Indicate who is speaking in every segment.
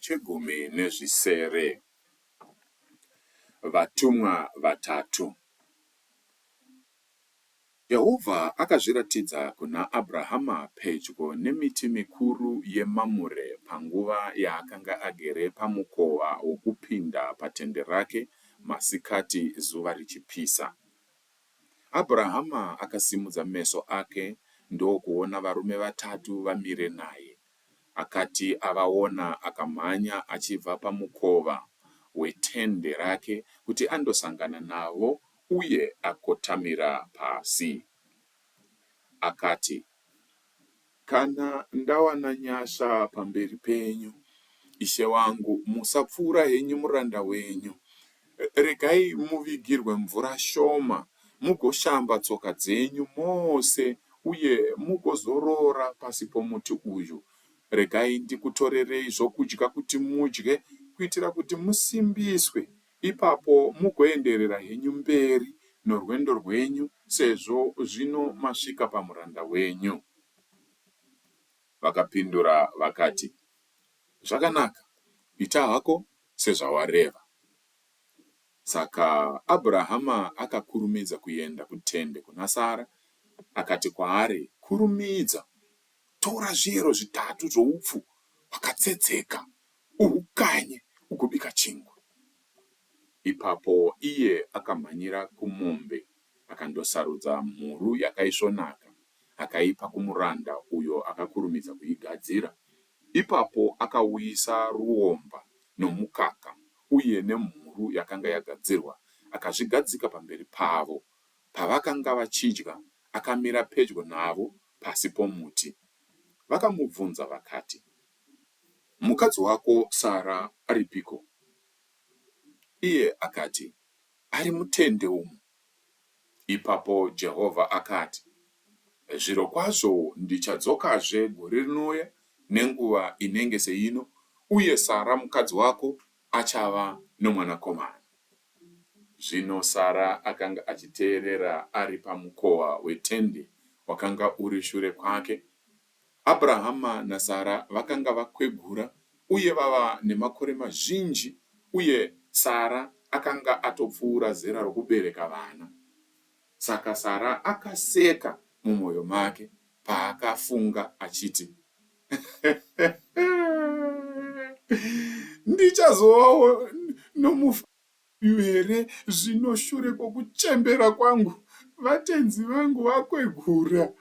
Speaker 1: Chegumi nezvisere. Vatumwa vatatu. Jehovha akazviratidza kuna Abrahama pedyo nemiti mikuru yeMamure panguva yaakanga agere pamukova wokupinda patende rake masikati zuva richipisa. Abrahama akasimudza meso ake ndokuona varume vatatu vamire naye. Akati avaona akamhanya achibva pamukova wetende rake kuti andosangana navo uye akotamira pasi. Akati, Kana ndawana nyasha pamberi penyu, ishe wangu, musapfuura henyu muranda wenyu. Regai muvigirwe mvura shoma, mugoshamba tsoka dzenyu mose uye mugozorora pasi pomuti uyu. Regai ndikutorerei zvokudya kuti mudye, kuitira kuti musimbiswe, ipapo mugoenderera henyu mberi norwendo rwenyu, sezvo zvino masvika pamuranda wenyu. Vakapindura vakati, Zvakanaka, ita hako sezvawareva. Saka Abhurahama akakurumidza kuenda kutende kuna Sara, akati kwaari, Kurumidza, tora zviyero zvitatu zvoupfu hwakatsetseka, uhukanye ugobika chingwa. Ipapo iye akamhanyira kumombe akandosarudza mhuru yakaisvonaka, akaipa kumuranda uyo akakurumidza kuigadzira. Ipapo akauyisa ruomba nomukaka uye nemhuru yakanga yagadzirwa, akazvigadzika pamberi pavo. Pavakanga vachidya, akamira pedyo navo pasi pomuti. Vakamubvunza vakati, Mukadzi wako Sara aripiko? Iye akati, Ari mutende umu. Ipapo Jehovha akati, Zvirokwazvo ndichadzokazve gore rinouya nenguva inenge seino, uye Sara mukadzi wako achava nomwanakomana. Zvino Sara akanga achiteerera ari pamukova wetende wakanga uri shure kwake. Abrahama naSara vakanga vakwegura uye vava nemakore mazhinji, uye Sara akanga atopfuura zera rokubereka vana. Saka Sara akaseka mumwoyo make paakafunga achiti, Ndichazovawo nomufaro uyu here zvino shure kwokuchembera kwangu, vatenzi vangu vakwegura?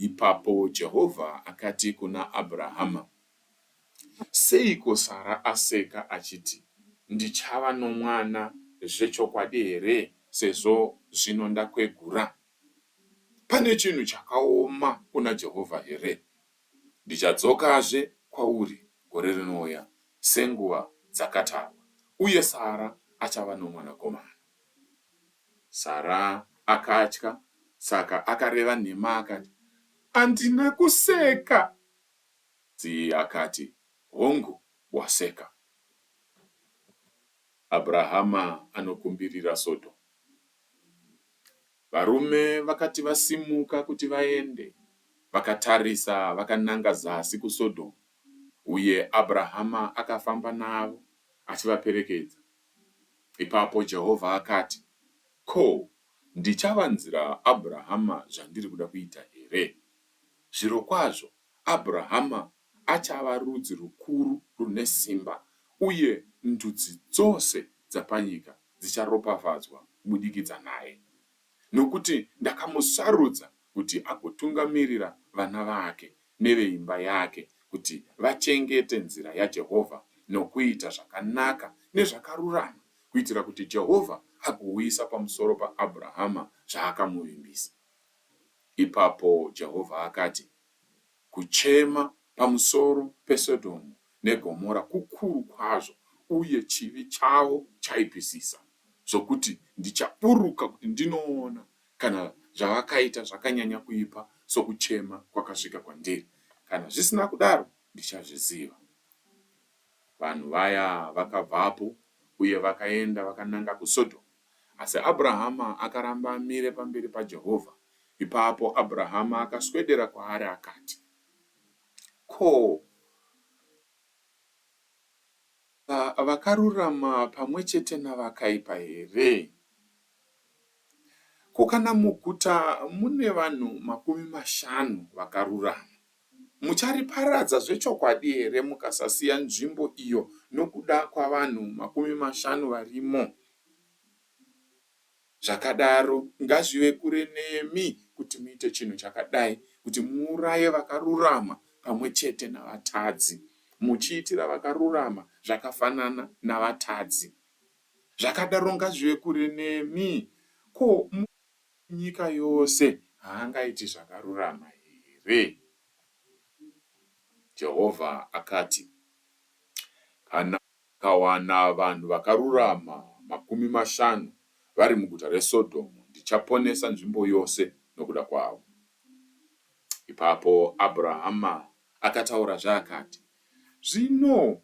Speaker 1: Ipapo Jehovha akati kuna Abhurahama, Seiko Sara aseka achiti, Ndichava nomwana zvechokwadi here sezvo zvino ndakwegura? Pane chinhu chakaoma kuna Jehovha here? Ndichadzokazve kwauri gore rinouya senguva dzakatarwa, uye Sara achava nomwanakomana. Sara akatya, saka akareva nhema akati, Handina kuseka! Asi akati, Hongu, waseka. Abrahama anokumbirira Sodhomu. Varume vakati vasimuka kuti vaende, vakatarisa vakananga zasi kuSodhomu, uye Abrahama akafamba navo achivaperekedza. Ipapo Jehovha akati, Ko, ndichavanzira Abrahama zvandiri kuda kuita here? Zvirokwazvo, Abrahama achava rudzi rukuru rune simba, uye ndudzi dzose dzapanyika dzicharopafadzwa kubudikidza naye, nokuti ndakamusarudza kuti agotungamirira vana vake neveimba yake kuti vachengete nzira yaJehovha nokuita zvakanaka nezvakarurama, kuitira kuti Jehovha agouyisa pamusoro paAbrahama zvaakamuvimbisa. Ipapo Jehovha akati, Kuchema pamusoro peSodhomu neGomora kukuru kwazvo uye chivi chavo chaipisisa, zvokuti ndichaburuka kuti ndinoona kana zvavakaita zvakanyanya kuipa sokuchema kwakasvika kwandiri. Kana zvisina kudaro, ndichazviziva. Vanhu vaya vakabvapo uye vakaenda vakananga kuSodhomu, asi Abrahama akaramba amire pamberi paJehovha. Ipapo Abrahama akaswedera kwaari akati, Ko vakarurama pamwe chete navakaipa here? Ko kana muguta mune vanhu 50 vakarurama, muchariparadza zvechokwadi here mukasasiya nzvimbo iyo nokuda kwavanhu 50 varimo? Zvakadaro, ngazvive kure nemi kuti muite chinhu chakadai, kuti muuraye vakarurama pamwe chete navatadzi, muchiitira vakarurama zvakafanana navatadzi. Zvakadaro ngazvive kure nemi. Ko nyika yose haangaiti zvakarurama here? Jehovha akati, Kana Ndikawana vanhu vakarurama 50 vari muguta reSodhomu, ndichaponesa nzvimbo yose nokuda kwavo. Ipapo Abhurahama akataurazve akati, Zvino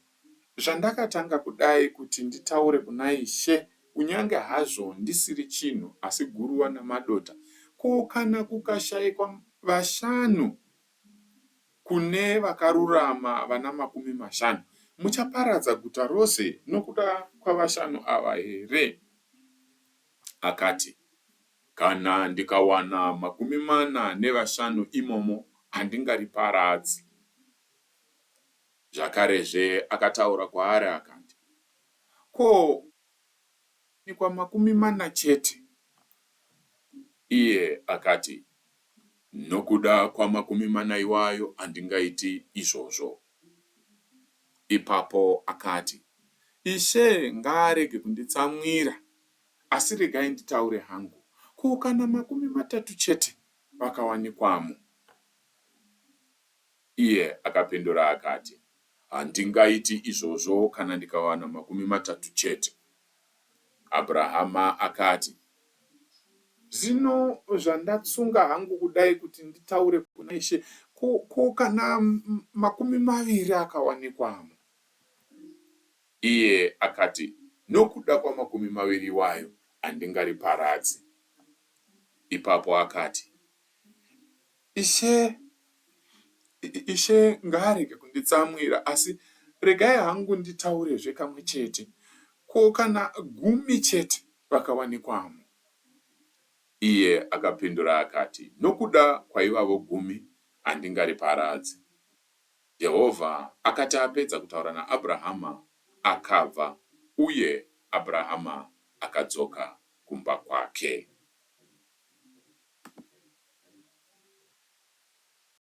Speaker 1: zvandakatanga kudai kuti nditaure kuna Ishe, kunyange hazvo ndisiri chinhu asi guruva namadota, ko kana kukashaikwa vashanu Kune vakarurama vana 50, muchaparadza guta rose nokuda kwavashanu ava here? Akati, Kana ndikawana 45 imomo, handingariparadzi. Zvakarezve akataura kwaari akati, Ko kuwanikwa 40 chete? Iye akati, Nokuda kwamakumi mana iwayo handingaiti izvozvo. Ipapo akati, Ishe ngaarege kunditsamwira, asi regai nditaure hangu. Ko kana 30 chete vakawanikwamo? Iye akapindura akati, Handingaiti izvozvo kana ndikawana 30 chete. Abhurahama akati, Zvino zvandatsunga hangu kudai kuti nditaure kuna Ishe, ko, ko kana 20 akawanikwamo? Iye akati, Nokuda kwamakumi maviri iwayo handingariparadzi. Ipapo akati, Ishe, Ishe ngaarege kunditsamwira, asi regai hangu nditaurezve kamwe chete. Ko kana gumi chete vakawanikwamo? Iye akapindura akati, Nokuda kwaivavo gumi handingariparadzi. Jehovha akati apedza kutaura naAbhurahama, akabva, uye Abhurahama akadzoka kumba kwake.